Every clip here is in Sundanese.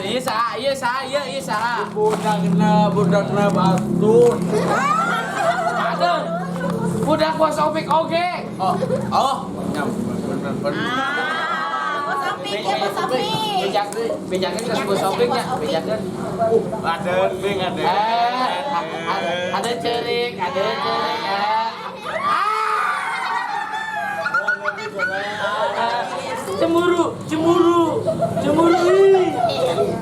Ieu saha? Ieu saha? Ieu ieu saha? Budakna, budakna batur. Aduh. Budak Bos Opik oge. Oh, oh, nya bener bener. Ah, Bos Opik ya, Bos Opik. Bejakeun, bejakeun ke Bos Opik nya, bejakeun. Ada ning ada. Eh, ada cerik, ada cerik. Eh. Ah. Cemburu, cemburu, cemburu.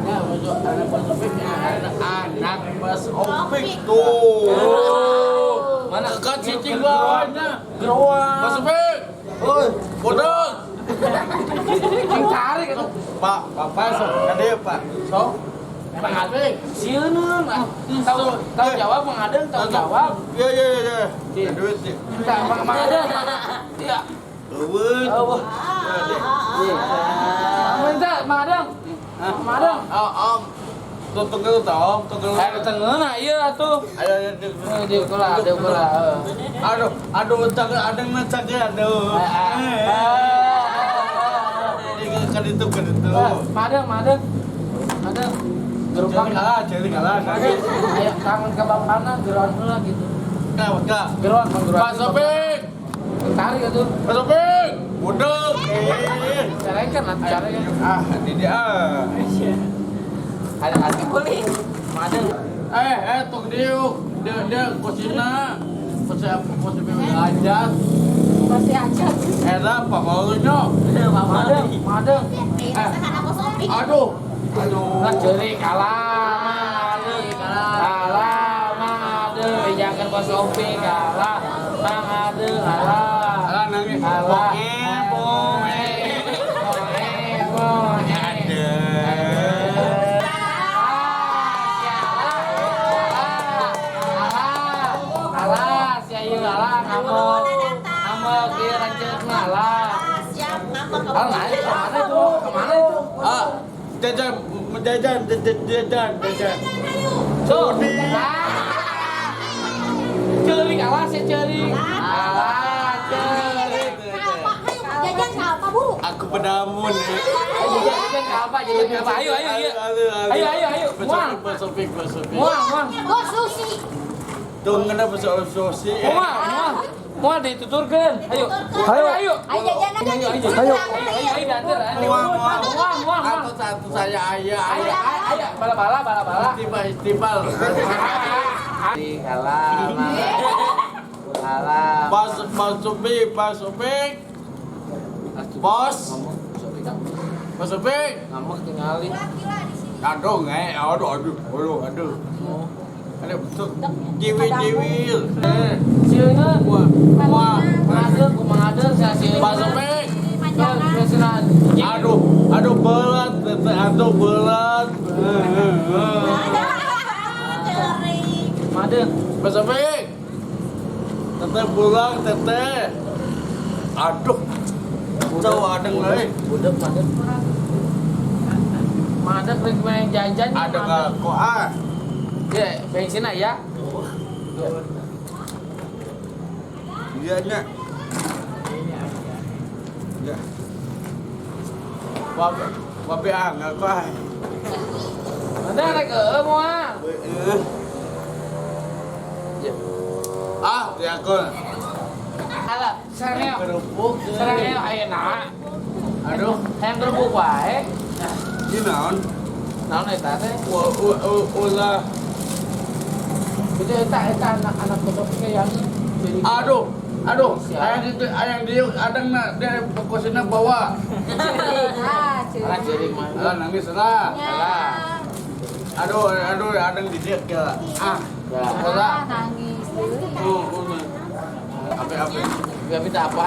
Ya, masuk anak Bos Opik, anak anak Bos Opik tuh. Oh, mana? Kan cicing lawannya. Geroang. Bos Opik. Oi, bodoh. Yang tarik itu. Pak, Bapak sok kade Pak. Sok. Mang Adeng, sieun ah. Tahu tahu jawab Mang Adeng, tahu jawab. Iya iya iya. Iya. Duit sih. Tah, Mang Mang Adeng. Iya. Eueun. Oh, iya. Minta Mang Adeng. Mang Adeng. Oh, om. Tuh tunggu tuh, om, tunggu. Ayo tengeuna ieu atuh. Ayo ayo. Eh, dieu kula, dieu kula. Aduh, aduh, cakep, adeng mah cakep, aduh. Kan itu, kan itu. Mang Adeng, Mang Adeng. Adeng. Gerobak Jadi kalah, jadi kalah. Ayo kangen ke bapana geroan heula gitu. Kenapa, kenapa? Geroan, Mang geroan. Pak Sopik, Tarik atuh. Pak Sopik, budek. Eh. Carekan atuh, carekan. Ah, ini dia. Ada ada Boleh. Mang Adeng. Eh, eh, tuk diuk. Dia, dia, kusina. Kusi, kusi aja. Masih aja. Era, Pak Malunya. Mang Adeng, Mang Adeng. Eh, anak Bos Opik. Aduh, aduh. Lah ceurik kalah Mang Adeng. Kalah Mang Adeng, bejakeun Bos Opik kalah. Mang Adeng kalah. Kalah nangis. Kalah. Boe, boe. Boe, boe. Ada. Alah, sia ieu alah ngamuk. Ngamuk ieu lanceukna alah. Ah, siap ngambek ke Alah, nah, kemana itu? Kemana itu? Ah, jajan, jajan, jajan, jajan, jajan. Tuh. Ah. Ceurik alah sia ceurik. Alah, ceurik. Apa? Ayo jajan ke apa, Bu? Aku pedamun. Ayo jajan ke apa? Jajan ke apa? Ayo, ayo, ayo. Ayo, ayo, ayo. Mual. Besopik, besopik. Mual, mual. Bos sushi. Tuh ngena besok sosi. Mual, mual. Mual dituturkeun. Ayo. Ayo, ayo. Ayo jajan aja. Ayo, ayo. Ayo. Ayo, ayo, diantar. Ayo. Mual, mual. Mual, mual, mual. Atau satu saya ayah, Ayo, ayah. ayo, ayo, bala bala, bala bala. Istiqbal, istiqbal. Kalah, kalah. Pas, pas Supik, pas Supik, Bos. Pas Supik. Ngambek tinggalin. Aduh, nge, aduh, aduh, aduh, aduh. Ada betul. Jiwil, jiwil. Eh, Sieuna, wah, wah. kumaha kumaha sia sieuna. Pas Supik. Sieuna. Aduh, aduh berat, aduh berat. Cerik. Made. Mas Opik. Teteh pulang, teteh. Aduh. Jauh adeng euy. Budak made. Made rek main jajan. Ada nggak kok ah? Ya, bensin ya. Iya nya. Ya. Wabe, wabe ah nggak kok ah. Made rek eueuh moal. Eh. Ya. Ah, ya aku. Alah, serangeo. Kerupuk. Serangeo ayeuna. Aduh, Hayang kerupuk wae. ini naon? Naon eta teh? Ulah. Itu eta eta anak-anak kodoknya yang jadi Aduh, aduh, Siap. ayang itu ayang diuk adeng na dia kusina bawa. Ah, cerik. Alah ceurik mah. Alah nangis lah. Alah. Aduh, aduh, adeng didiek ya. Ah, Ya. sekolah. Ah, nangis. Oh, oh. Apa apa? Gak minta apa?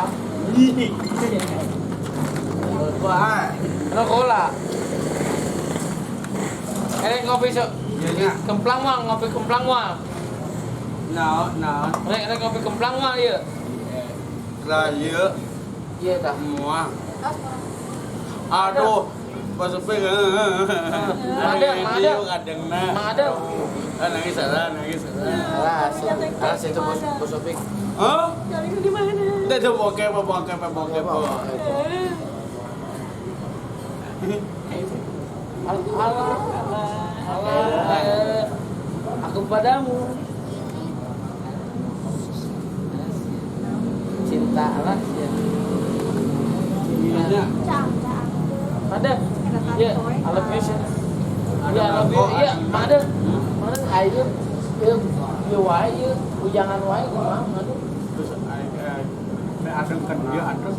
Wah, Rokok lah. Eh ngopi sok. Iya, iya. Kemplang mah, ngopi kemplang mah. No, no. Rek rek ngopi kemplang mah ieu. Lah ieu Iya tah. semua. Aduh, Pak Supir. Ada, ada. Kadang na. Mang ada. Ah, nangis lah, nangis lah. Alah, alah itu bos bos Opik. Hah? di mana? Udah bokep, bokep, bokep. Alah, alah, aku padamu. Cinta alah ya. Cinta. Ada. Ya, I love you. Ya, I love you. Iya, ada. Mana ayo. Ya wae ieu, ujangan wae kumaha aduh. Terus adeng kan dia adeng.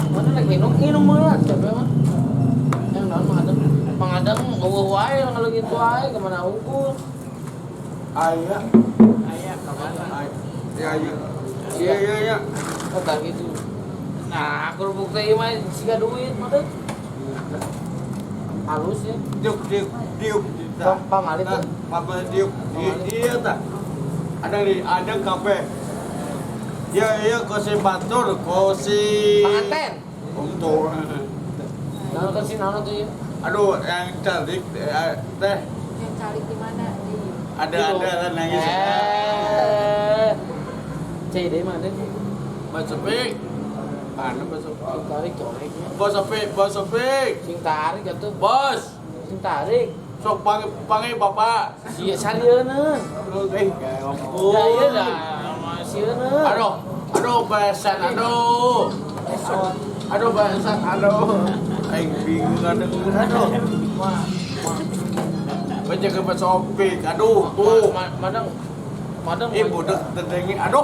Mana lagi minum minum mah capek mah. Yang naon Mang Adeng? Mang Adeng eueuh wae kalau gitu wae kemana unggul. Aya. Aya kemana? Ya ya. Iya iya iya. Kata gitu. Nah, kerupuk teh mah siga duit mah teh. Halus ya. Diuk diuk diuk. Pamali tuh. Pamali diuk. Iya tah. Ada di ada kafe. Ya iya kosi batur, kosi penganten. Untuk. Naon kosi naon tuh ya? Aduh, yang cantik teh. Yang calik di mana? Ada nangis. Cai deh mana? Bos Opik. Mana Bos Opik? Sing tarik coleknya. Bos Opik, Bos Opik. Sing tarik atuh. Bos. Sing tarik. Sok panggil bapak. Iya sarieun. Eh, ampun. Ya iya dah. Sieun. Aduh, aduh besan, aduh. Aduh besan, aduh. Aing bingung aduh. Aduh. Wah. Baca ke Bos Opik. Aduh, tuh. Madang. Madang. Ibu dek terdengi. Aduh.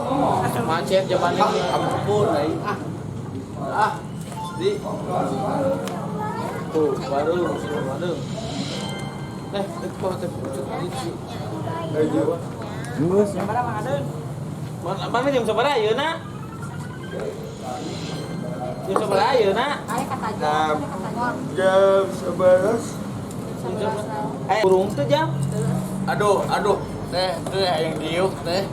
Macet zaman ini. Ampun aing. Ah. Ah. Di. Tuh, baru sini madang. Kok teh pucuk di. Ayo. Geus. Mana jam sabaraha ayeuna? Jam sabaraha ayeuna? Aya kata jam. Jam 11. Burung teh jam. Aduh, aduh. Teh, teh yang diuk teh.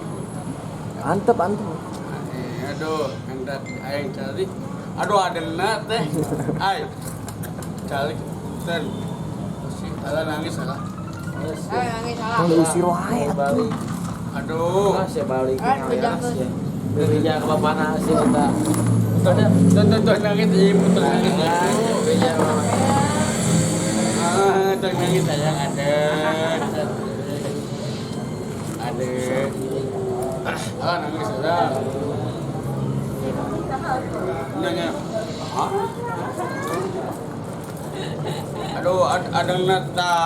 Antep, antep. Aduh, yang cari. Aduh, adena teh. Ay. Cari teh. Salah nangis salah. Nangis salah. Diusir wae atuh. Aduh. Ah, saya balik. Beja ke bapana sih kita. Tuh nangis ibu tuh nangis. Beja. Ah, tuh nangis sayang ada. Ada. Ah, nangis salah. Nanya. Hah? Aduh, ada nata.